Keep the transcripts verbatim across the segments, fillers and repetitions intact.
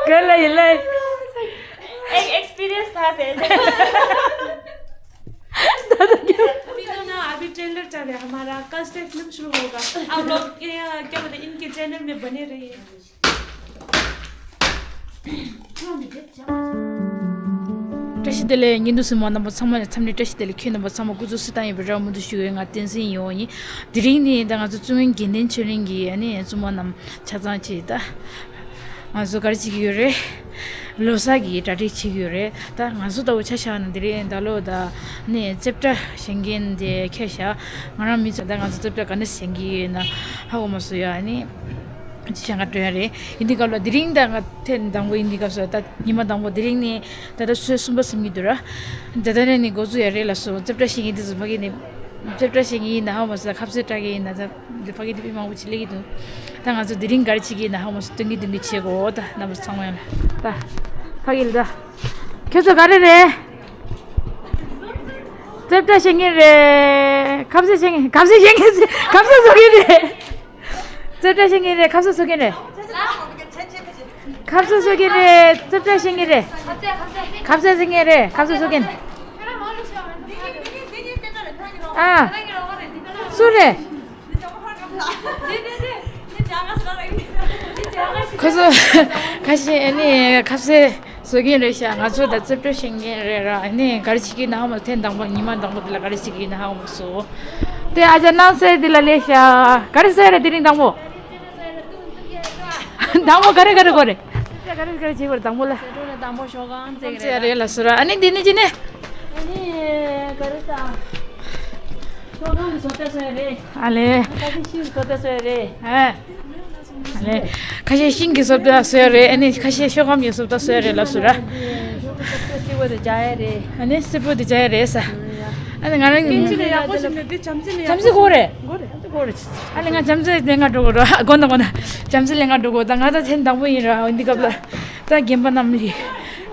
कर ले, ले। एक एक्सपीरियंस था से। अभी तो ना, अभी ट्रेलर चल रहा है हमारा, कल से फिल्म शुरू होगा। आप लोग के, क्या बोलते हैं, इनके चैनल में बने रहिए। བཀྲ་ཤིས་བདེ་ལེགས། ཉིན་དུ་སུ་མ་རྣམ་པ་ཚང་མ་ལ་འཚམས་འདྲི་བཀྲ་ཤིས་བདེ་ལེགས། ཁྱེད་རྣམ་པ་ཚང་མ་སྐུ་གཟུགས་བསིལ་ཐང་ཡིན་པའི་རེ་བ་མུ་མཐུད་ཞུ་གི་ཡོད། ང་བསྟན་འཛིན་ཡོང་ཡིན། དེ་རིང་ནི་ད་ང་ཚོ་བཙུན་དགོན་དགེ་ལྡན་ཆོས་གླིང་གི་ཨ་ནི་བཙུན་མ་རྣམས་ཆ་ཚང་ཆེད་ད། ང་ཚོ་ག་རེ་བྱེད་ཀྱི་ཡོད་རེད། ལོ་གསར་གྱི་གྲ་སྒྲིག་བྱེད་ཀྱི་ཡོད་རེད། ད་ང་ཚོ་ལྟ་བུ་ཆ་བཞག་ན་དེ་རིང་ད་ལོ་ད་ནི་རྩེ་གྲ་བཞེངས་མཁན་དེ་ཁྱེད་ཤ་ང་རང་མི་ཚོ་ད་ང་ཚོ་རྩེ་གྲ་ག་ནས་བཞེངས་ཀྱི་ཡོད་ན་ཧ་གོ་མ་སོང་ཡ། ཨ་ནི་ཅི་བྱ་ང་སྤྲོ་ཡ་རེད། ཡིན་དུས་སྐབས་ལ་དེ་རིང་ད་ང་ཐེངས་དང་པོ་ཡིན་དུས་སྐབས་སུ་ད་ཉི་མ་དང་པོ་དེ་རིང་ནི་ད་ལྟ་ཚོད་གསུམ་པ་ཟིན་གྱི་འདུག་ར། ད་ལྟ་ནས་ནི་འགོ་བཙུགས་ཡ་རེད་ལ་སོ། རྩེ་གྲ་བཞེངས་མཁན་དེ་ཚོ་ཕ་གི་ནི་རྩེ་གྲ་བཞེངས་མཁན་ཡིན་ན་ཧ་གོ་མ་སོང་། ཁ་ཟས་སྤྲད་མཁན་ཡིན་ན་ད། འདི་ཕ་གི་འདི་མི་མང་པོ་ཅིག་སླེབས་ཀྱི་འདུག་ད་ང་ཚོ་དེ་རིང་ག་རེ་བྱེད་ཀྱི་ཡིན་ན་ཧ་གོ་མ་སོང་། སྟོན་གྱི་སྟོན་གྱི་བྱེད་དགོས། ད་རྣམ་པ་ཚང་མ་ཡོང་ལ་ད། ཕ་གི་ལ་ད། ཁྱོད་ཚོ་ག་རེ་རེད། རྩེ་གྲ་བཞེངས་མཁན་རེད། ཁ་ཟས་བཞེངས་མཁན། ཁ་ཟས་བཞེངས་མཁན། ཁ་ཟས་བཟོ་མཁན་རེད། རྩེ་གྲ་བཞེངས་མཁན་རེད། ཁ་ཟས་བཟོ་མཁན་རེད། ཁ་ཟས་བཟོ་མཁན་རེད། རྩེ་གྲ་བཞེངས་མཁན་རེད། ཁ་ཟས་བཟོ་མཁན་རེད། ཁ་ཟས་བཟོ་མཁན། ཨ། སུ་རེད། ཁོ་ཚོ་ཁ་ཤས་ཨ་ནི་ཁ་ཟས་བཟོ་མཁན་རེད་ཤག་ང་ཚོ་ད་རྩེ་གྲ་བཞེངས་མཁན་རེད་ར། ཨ་ནི་ག་རེ་བྱེད་ཀྱི་ཡིན་ན་ཧ་མ། ཐེངས་དང་པོ་ཉི་མ་དང་པོ་འདི་ལ་ག་རེ་བྱེད་ཀྱི་ཡིན་ན་ཧ་མ་སོང་། དེ་ཨ་ཅག་སྣང་གསལ་འདི་ལ་སླེབས་ཤག་ག་རེ་ཟེར་རེད་དེ་རིང་དང་པོ། དང་པོ་ག་རེ་ག་རེ་དགོས་རེད། ག་རེ་ག་རེ་བྱེད་དགོས་རེད་དང་པོ་ལ། དང་པོ་ཤོག་གང་ཟེར་གི་རེད། རེད་ལ་སོ་ར། ཨ་ནི་འདི་ནི་ཅི་ནི། ཨ་ནི་ག་རེ་ད། ཤོག་གང་གི་བཟོ་ལྟ་བཟོ་ཡ་རེད། ཨ་ལེ། ཁ་ཤས་ཤིང་གི་བཟོ་ལྟ་བཟོ་ཡ་རེད། ཨ། ཨ་ལེ། ཁ་ཤས་ཤིང་གི་བཟོ་ལྟ་བཟོ་ཡ་རེད། ཨ་ནི་ཁ་ཤས་ཤོག་སྒམ་གྱི་བཟོ་ལྟ་བཟོ་ཡ་རེད་ལ་སོ་ར། ཤོག་སྒམ་བཟོ་ལྟ་སི་པོ་དེ་རྒྱག་ཡ་རེད། ཨ་ནི་སི་པོ་དེ་རྒྱག་ཡ་རེད་ས། ཨ་ནི་ང་རང་གི་ཀེམ་ཅི་ལ་ཡག་པོ་ཞིག་ནས་འདི་བྱམས་བརྩེ་ནས་ཡག་པོ། བྱམས་བརྩེ་དགོས་རེད། དགོས་རེད། དགོས་རེད། ཨ་ནི་ང་བྱམས་བརྩེ་ལེན་ག་འགྲོ་དགོས་ར། དགོས་ན་དགོས་ན། བྱམས་བརྩེ་ལེན་ག་འགྲོ་དགོས། ད་ང་ད་ཐེངས་དང་པོ་ཡིན་ར། འདི་སྐབས་ལ་ད་རྒན་པ་རྣམས་ཀྱིས་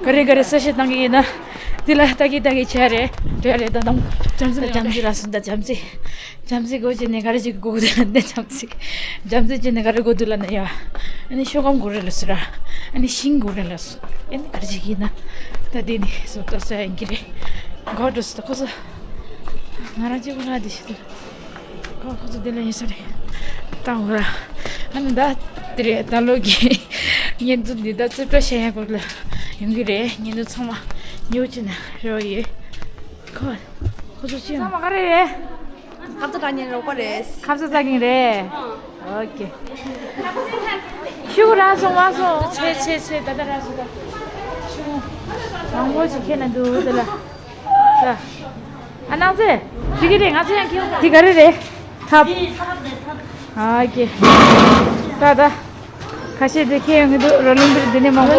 ག་རེ་ག་རེ་གསལ་བཤད་བཏང་གི་ཡིན་ན། འདི་ལ་ལྟ་གི་ལྟ་གི་བྱས་རེད། བྱས་རེད། ད་དང་བྱམས་བརྩེ་ལེན་ག་འགྲོ། བྱམས་བརྩེ་ར་སོང་། ད་བྱམས་བརྩེ། བྱམས་བརྩེ་དགོས་བྱས་ནས་ག་རེ་བྱེད་དགོས་དགོས་དེ་ལ་འདི་བྱམས་བརྩེ། བྱམས་བརྩེ་བྱས་ནས་ག་རེ་དགོས་འདུག་ལ་ན་ཡ། ཨ་ནི་ཤོག་སྒམ་དགོས་རེད་ལ་ཟེར་ར། ཨ་ནི་ཤིང་དགོས་རེད་ལ་ཟེར། ཨ་ནི་ག་རེ་བྱེད་ཀྱི་ཡིན་ན། ད་དེ་ནི་སོ་ད་ས་ཡིན་གྱི་རེད། གོ་འགྲོ་སོང་། ད་ཁོ་ཚོ་ང་རང་གཅིག་པུ་ལ་དེ་ཤི་དུ། ཁོ་ཁོ་ཚོ་དེ་ལ་ཡིན་ས་རེད། ད་འོ་ར། ཨ་ནི་ད་དེ་རེད། ད་ལོ་གི་བརྙན་ཐུང་འདི་ད་རྩེ་གྲ་བཞེངས་ཡ་སྐོར་ལ་ཡོང་གི་རེད། བརྙན་ཐུང་ཚང་མ་ཉོ་བྱས་ན་རེ་བ་ཡོད། ཁོ་ཁོ་ཚོ་ཅི་ཡང་། ཚང་མ་ག་རེ་རེད། ཁབ་ཏུ་ག་ཉན་རོགས་པ་རེད། ཁབ་ས་ས་གིན་རེད། ཨོ་ཁེ། ཤུགས་རང་སོང་མ་སོང་། ཚེ་ཚེ་ཚེ་ད་ད་རང་སོང་ད། ཤུགས་མང་པོ་ཞིག་ཁྱེར་ན་འདུག་དེ་ལ། ད། ཨ་ནང་ཚེ། འགྲིག་གི་རེད། ང་ཚོ་ཡང་ཁྱེར་ཡོང་། དེ་ག་རེ་རེད། ཐབ། ཨ་ཀེ། ད་ད། ཁ་ཤས་དེ་ཁྱེར་ཡོང་གི་འདུག་རོ་ལིང་བིལ་འདི་ནས་མང་པོ།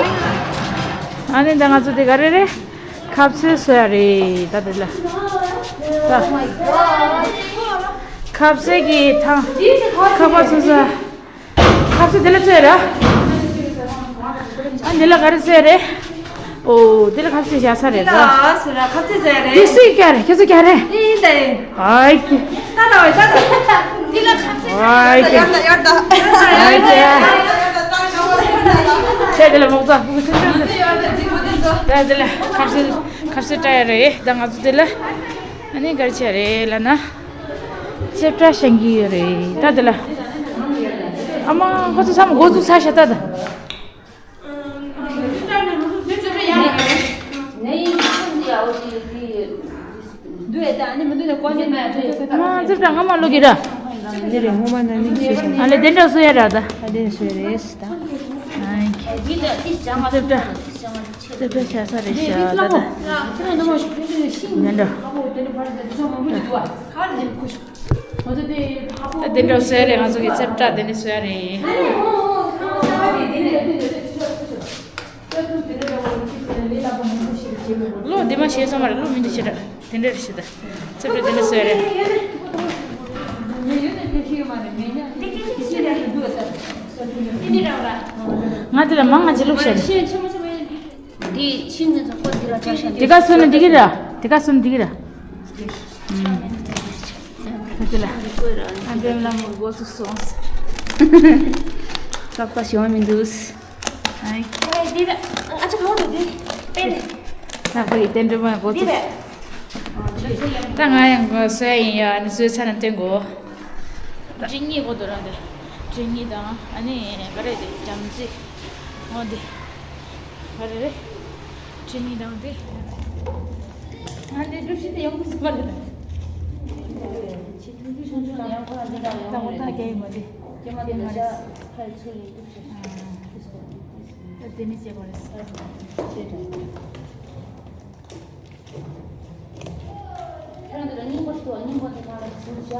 ཨ་ནི་ད་ང་ཚོ་དེ་ག་རེ་རེད། ཁབ་སེ་བཟོ་ཡ་རེད། ད་དེ་ལ། ད། ཁབ་སེ་གི་ཐང་། ཁ་པར་བཟོ་ས། ཁབ་སེ་དེ་ལ་བཙོས་ར། ཨ་འདི་ལ་ག་རེ་བཙོས་རེད། ཨོ་འདི་ལ་ཁབ་སེ་བཞག་ས་རེད་ད། ཨ་སེ་ར་ཁབ་སེ་བཙོས་རེད། འདི་སུས་བཀལ་རེད། ཁྱེད་ཚོ་བཀལ་རེད། ཨེ་ད་ཡིན། ཨའི་ཀི། ད་ད་འོ་ད་ད། འདི་ལ་ཁབ་སེ། ཨའི་ཀི། ཡར་ད་ཡར་ད། ཨའི་ཀི། ཁྱེད་འདི་ལ་མོག་ཙ། ད་འདི་ལ་ཁབ་སེ་ཁབ་སེ་སྤྲད་ཡ་རེད། ད་ང་ཚོ་འདི་ལ། ཨ་ནི་ག་རེ་བྱས་རེད་ལབ་ན། རྩེ་གྲ་བཞེངས་ཀྱི་ཡོད་རེད་ད་འདི་ལ། ཨ་མ་ཁོ་ཚོ་ཚང་མ་འགོ་འཛུགས་ཚར་ཤག་ད་ད། ཨ་མ་རྩེ་གྲ་སྔ་མ་ལོག་གི་ར། ཨ་ལེ་དེ་འདྲ་བཟོ་ཡ་ར་ད། ཨ་དེ་བཟོ་ཡ་རེད་ད། རྩེ་གྲ། རྩེ་གྲ་བཞག་ས་རེད་ཤག་ད་ད། ཡ་འདྲ། ད་དེ་འདྲ་བཟོས་རེད། ང་ཚོ་གི་རྩེ་གྲ་དེ་ནས་བཟོས་རེད། ལོ་འདི་མ་ཤེས་ས་མ་རེད། ལོ་མི་འདུག་ཤེས་ར། དེ་འདྲ་རེད་ཤེས་ད། རྩེ་གྲ་དེ་ནས་བཟོས་རེད། ང་དེ་ལ་མང་ང་ཅི་ལུགས་བཤད། འདི་ཤིང་འདི་ཚོ་ཁོ་འདི་ལ་ཆ་ཤ། དེ་ག་སོ་ན་འདི་གི་ར། དེ་ག་སོ་ན་འདི་གི་ར། ཨ་དེ་ལ། ཨ་དེ་ལ་མོ་སྒོ་ཚུགས་སོང་། ཀ་ཀ་ཞོ་མི་འདུག་ཨེ་འདི་ད་ཨ་ཅག་ལོ་རེད་འདི་པེ་རེད། ད་ཁོ་ཡི་རྟེན་འབྲེལ་མ་གོ་འདི་ཚུགས། རེད། ད་ང་ཡང་གསོལ་ཡ་ཡིན་ཡ། ཨ་ནི་གསོལ་ཚར་ན་སྟོན་དགོས། ཁྲི་གཉིས་གོ་འདུག་ར་འདི། ཁྲི་གཉིས་དང་ཨ་ནི་ག་རེ་འདི་བྱམས་བརྩེ། འོ་འདི་ག་རེ་རེད། ཁྲི་གཉིས་དང་འདི། ང་འདི་སྒྲུབ་བྱེད་དེ་ཡོང་གི་སོང་བ་རེད། ད་འོ་ད་རྒྱ་ཡིན་མ་འདི། རྒྱ་མ་རེད། ད་དེ་ནི་བྱེད་པ་རེད། ཁྱེད་རང་ཚོ་ལ་སྙིང་པོ་ཞིག་འདུག་སྙིང་པོ་དེ་ཁ་ལ་ཟུར་བཞག་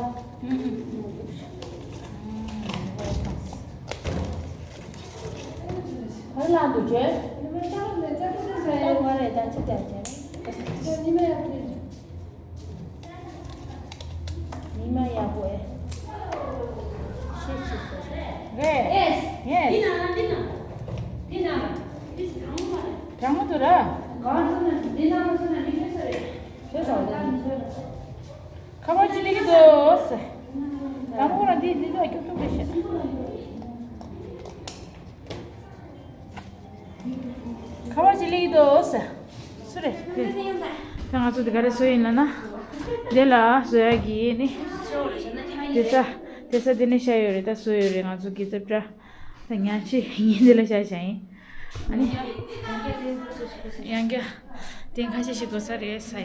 ག་རེ་ལ་འདུག་བརྗོད། ཨ་མ་རེད། ད་ཅི་ལྟར་བྱས། ཉི་མ་ཡག་པོ་ཨེ། ཤེས་ཤེས་སོ་སོ། རེད། ཡེས། ཡེས། འདི་ན་ན་འདི་ན། འདི་ན་ན། འདི་སི་གང་མ་རེད། གང་མ་འདུག་ར། གང་སོང་ན་འདི་ན་མ་སོང་ན་མི་ཤེས་ས་རེད། ཤེས་ས་རེད། ཁ་པར་ཅི་ལེགས་འདུག་ཟེར། དང་པོ་ར་འདི་འདི་དག་ཁྱུག་ཁྱུག་རེད་ཤག་ཁ་པར་ཅི་ལེགས་འདུག་ཟེར། སུ་རེད། ད་ང་ཚོ་འདི་ག་རེ་བཟོ་ཡིན་ལབ་ན། འདི་ལ་བཟོ་ཡག་གི་ནི། དེ་ས་དེ་ས་འདི་ནས་བཞག་ཡོད་རེད། ད་བཟོ་ཡོད་རེད། ང་ཚོ་གི་རྩེབ་སྒྲ། ད་ཉག་ཆེ་ངས་འདི་ལ་བཞག་བཞག་ཡིན། ཨ་ནི། ཡང་བསྐྱར་དེ་ཁ་ཤས་ཤིག་དགོས་ས་རེད་ཟེར་ཡ།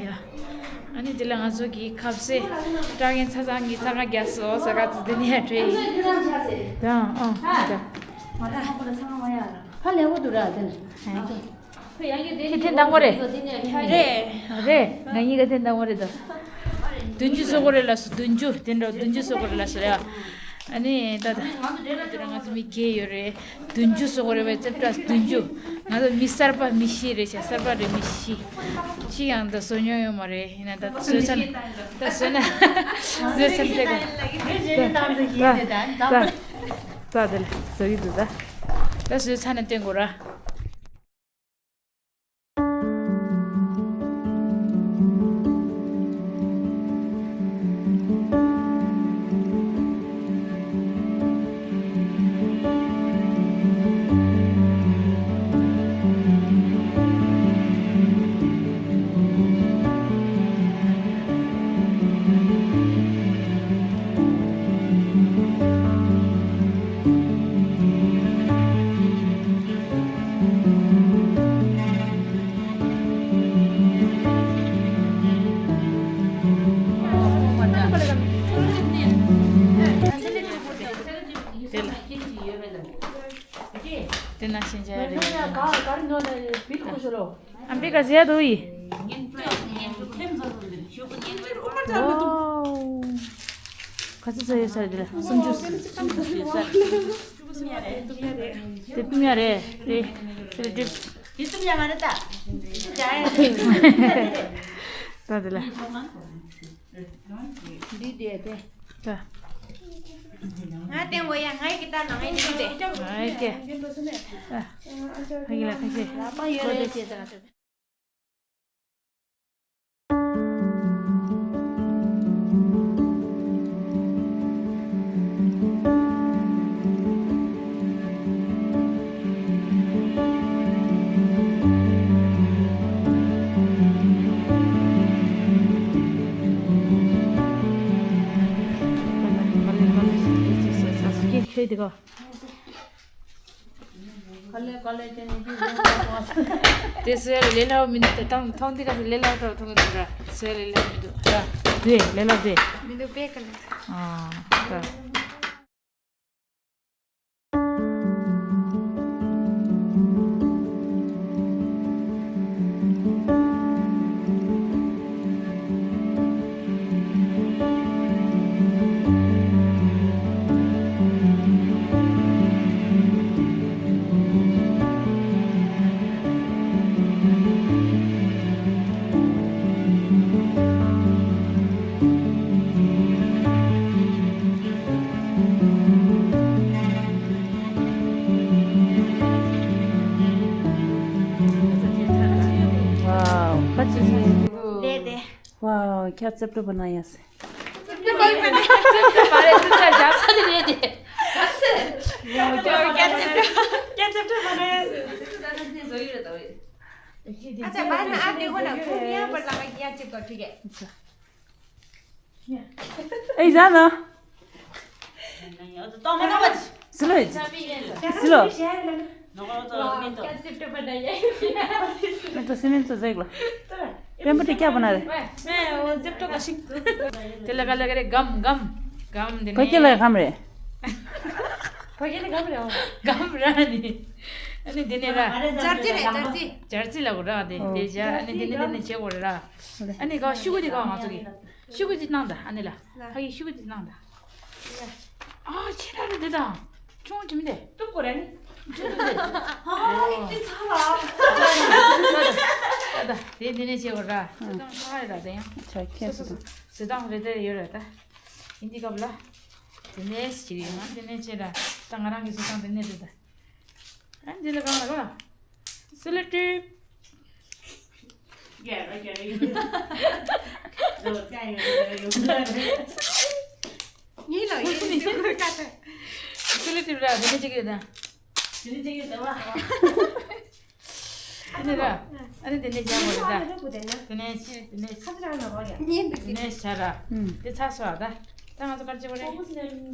ཨ་ནི་འདི་ལ་ང་ཚོ་གི་ཁ་ཟས་སྐྲ་རྒན་ཚ་ཚང་གི་ཚ་ཁ་རྒྱག་སོ་ཟེར་ག་ཚོད་འདི་ནས་ཡ་བྲོས་ཡིན། ད་ཨ་ད། ཧ་ལས་པོ་འདུག་ར་དེ་ནི། ཁྱེད་ཐེངས་དང་པོ་རེད། རེད། རེད། ང་གཉིས་ཀ་ཐེངས་དང་པོ་རེད་དོ། བདུན་ཅུ་བཟོ་དགོས་རེད་ལབ་སོང་། བདུན་ཅུ་དེ་འདྲ་བདུན་ཅུ་བཟོ་དགོས་རེད་ལབ་སོང་རེད། ཨ་ནི་ད་ད། དེ་རིང་ང་ཚོ་མི་བརྒྱད་ཡོད་རེད། བདུན་ཅུ་བཟོ་དགོས་རེད་པས། རྩེབ་སྒྲ་བདུན་ཅུ། ང་ཚོ་མི་གསར་པ་མི་བཞི་རེད་ཤག་གསར་པ་རེད་མི་བཞི། གཅིག་ཡང་ད་བཟོ་མྱོང་ཡོད་མ་རེད། ཡིན་ན་ད་བཟོས་ཚར་ན་ད་བཟོས་ན་བཟོས་ཚར་ན་ད་ད་ད་ད་ད་ལ་བཟོ་གི་འདུག་ད་ད་བཟོས་ཚར་ན་སྟོན་དགོས་ར། དེ་ལ། དེ་ན་ཤིང་ཆ་རེད། ཨམ་པི་ཀ་ཟེར་ཡ་འདུག་ཡི། ཨོ། ག་ཚོད་ཚོད་ཡོད་ས་རེད། དེ་ལ་སུམ་ཅུ། དེ་བཏུམ་ཡ་རེད། རེད། དེ་ལ་སྒྲིབ། དེ་བཏུམ་ཡ་མ་རེད་ད། ད་དེ་ལ། འདི་བསྡད་དེ། ད། ང་བསྟན་འོ་ཡ། ང་ཡི་གི་ལྟ་ན་ང་ཡི་འདི་བསྡད། ཨ་ཀེ། ད། ཕ་གི་ལ་ཁ་ཤས། ལག་པ་ཡོད་རེད་ཅེས་ཟེར་ང་ཚོ། དེ་སུ་ཡ་ལས་སླ་བོ་མི་འདུག་དེ་ཐང་ཐང་འདི་ག་ལས་སླ་བོ་མཐོང་གི་འདུག་ར། སུ་ཡ་ལས་སླ་བོ་མི་འདུག་ར། དེ་ལས་སླ་བོ་དེ། མི་འདུག་པས་ག་ལ། ཨ་ད། ཝའོ། ཁ་ཅིག་ལས་དེ། ཝའོ། ཁྱེད་རྩེ་ཕྲུག་པ་ན་ཡ་སེ། རྩེ་ཕྲུག་པ་རེད། རྩེ་ཕྲུག་པ་རེད། རྩེ་ཕྲུག་རྒྱ་ས་དེ་རེད་དེ། རྒྱ་སེ། ཡོ་རྒྱ་རྩེ་ཕྲུག ये चैप्टर बनाया है। हाँ, चैप्टर बनाया है। अच्छा, बाद में आप देखो ना, खूब यहाँ पर लगा कि यहाँ चिपकाओ, ठीक है? अच्छा। ए, जा न। नहीं, वो तो, तो मैं तो बच। सुनो, सुनो। क्या चैप्टर बनाया है? मैं तो सुनील तो देख लो। पेपर क्या बना रहे? मैं वो चैप्टर का शिक। तेल लगा, लगा रे, गम, गम, गम देने। कोई क्या लगा काम रे? कोई क्या लगा काम रे? गम रानी। अनि देने रा। चर्ची रे, चर्ची। चर्ची लगो रा दे, ओ। दे जा। अनि देने, देने छे को रा। अनि का शुगु दे का मा तो की। शुगु दे नंदा, अनि ला। ला। हाई शुगु दे नंदा। ला। ཨ་ཆེ་ར་རེད་དེ་དང་། ཆུང་ཆུང་མི་འདུག་ཏུ་གོ་ར་ནི། ཨ་ཨ་ཨི་ཏི་ཚ་ལ། ད་ད་དེ་འདི་ནས་བྱེད་དགོས་ར། ཨ། ཟེ་དང་ཚ་ཡོད་ར་དེ་ཡང་། ཆ་ཁྱད་སོ་སོ་སོ་སོ། ཟེ་དང་རེ་དེ་ཡོད་ར་ད། ཡིན་དེ་སྐབས་ལ། དེ་ནས་ཞིག་ཡོད་ན་དེ་ནས་བྱེད་ར། ད་ང་རང་གི་ཟེ་དང་དེ་ནས་རེད་ད། ཨ་འདི་ལ་གང་ལ་གང་། སི་ལི་ཏི། ཡིན་ལ་ཡིན་ལ་ཡིན་ལ། སི་ལི་ཏི་ར་དེ་ནས་ཅིག་ཡོད་ད། དེ་ནས་ཅིག་ཡོད་ད་བ། ཨ་ནི་ར། ཨ་ནི་དེ་ནས་ཅིག་ཡོད་ད། དེ་ནས་དེ་ནས་དེ་ནས་ཤ་ར། དེ་ཚ་སོ་ད། ད་ང་ཚོ་གར་ཅིག་བ་རེད། དེ།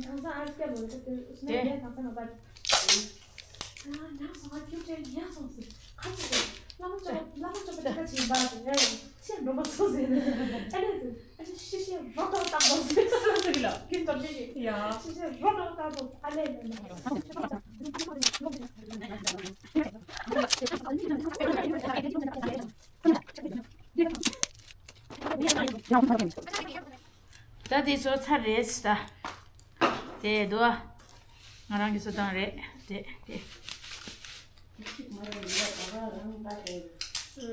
ད་དེ་ཚོ་ཚར་རེད་ད། དེ་དུ་ང་རང་གི་བཟོ་སྟངས་རེད་དེ་དེ།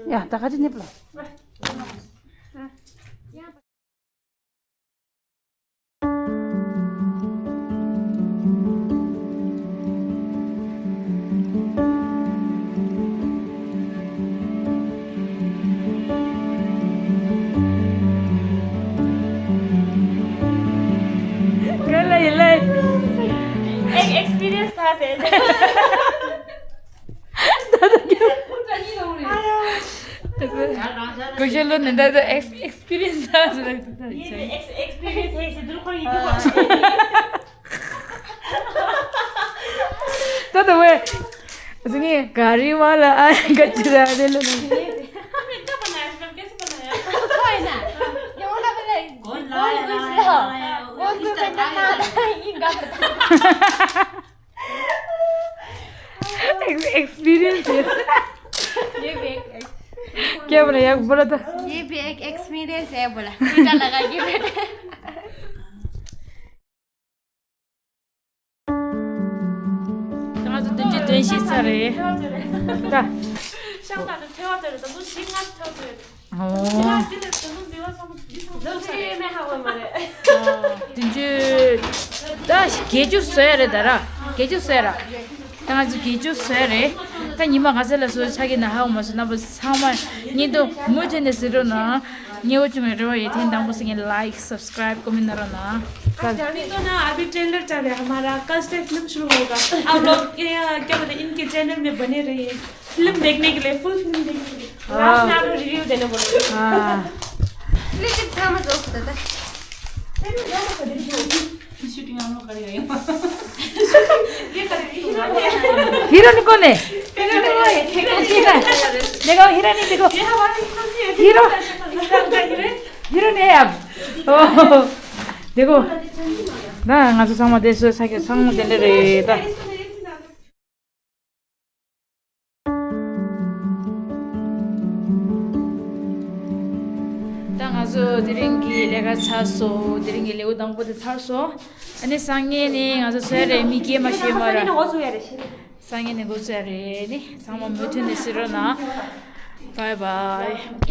ཡ་ད་ག་ཅི་ནི་པ་ལ། ག་ལ་ཡིན་ལ། ཨེག་ཨེགས་པི་རི་ཡན་སི་ཐ་ཟེར། ད་ད་གི། ཀུ་ཤ་ལོ་ནི་ད་ད་ཨེགས་ཨེགས་པི་རི་ཡན་སི་ཐ་ཟེར། ཡིན་ཨེགས་ཨེགས་པི་རི་ཡན་སི་ཧེ་སི་དུར་ཁོར་ཡིན་དུ་ཁོར། ད་ད་ཝེ། ཟིག་ག་རི་བ་ལ་ཨ་ག་ཅི་ར་རེ་ལོ་ནི། एक्सपीरियंस है। ये भी एक क्या बोला यार, बोला था। ये भी एक एक्सपीरियंस है बोला। टीका लगा के बैठे। ང་ཚོ་བདུན་ཅུ་དོན་བཞི་ཚར་རེད། ད། ཤང་དང་ནི་ཐེ་བ་ཐེ་རེད། ད་ལོ་བཞི་ལྔ་ཐེ་བ་ཐེ་རེད། ཨོ། ད་ལོ་འདི་ལ་ད་ལོ་འདི་ལ་ཚང་མ་འདི་ཚང་མ་ཟེར་རེད། ད་བརྒྱད་ཅུ་བཟོ་ཡ་རེད་ད་ར། བརྒྱད་ཅུ་བཟོ་ཡ་ར། ད་ང་ཚོ་བརྒྱད་ཅུ་བཟོ་ཡ་རེད། ད་ཉི་མ་ག་ཚོད་ལ་བཟོ་ཆགས་ཀྱི་ན་ཧ་གོ་མ་སོང་། རྣམ་པ་ཚང་མ་སྙིང་སྟོབས་མུ་མཐུད་ནས་གཟིགས་རོགས་གནང་། ཉེ་བོ་བྱུང་བའི་རེ་བ་ཡོད། དེ་དང་པོ་སེ་ངན་ལའིག་སབ་སི་ཀ་རའིབ་ཀོ་མེན་ན་རོགས་གནང་། हाँ, जाने दो ना, अभी ट्रेलर चल रहा है हमारा, कल से फिल्म शुरू होगा। आप लोग क्या, क्या बोलते हैं, इनके चैनल में बने रहिए। फिल्म देखने के लिए, फुल फिल्म देखने के लिए। लास्ट में आप लोग रिव्यू देने बोल रहे हैं। हाँ। लेकिन था मत रोक देता। फिल्म जाना पड़ेगा। शूटिंग हम लोग करेंगे। ये करेंगे। हीरो ने कौन है? देखो, हीरो ने देखो। ये हमारा हीरो है। हीरो। हीरो ने आप। देखो ད་ང་ཚོ་ཚང་མ་བསྡད་སོང་། ས་ཆ་ཚང་མ་དེ་འདྲ་རེད་ད། ད་ང་ཚོ་དེ་རིང་གི་ལས་ཀ་ཚར་སོང་། དེ་རིང་གི་ལེའུ་དང་པོ་དེ་ཚར་སོང་། ཨ་ནི་སང་ཉིན་ནས་ང་ཚོ་བཟོ་ཡ་རེད། མི་སྐྱེས་མ་ཤེས་མ་ར། སང་ཉིན་ནས་འགོ་བཙུགས་རེད། ནི་ཚང་མ་མུ་མཐུད་ནས་གཟིགས་རོགས་གནང་། Bye bye.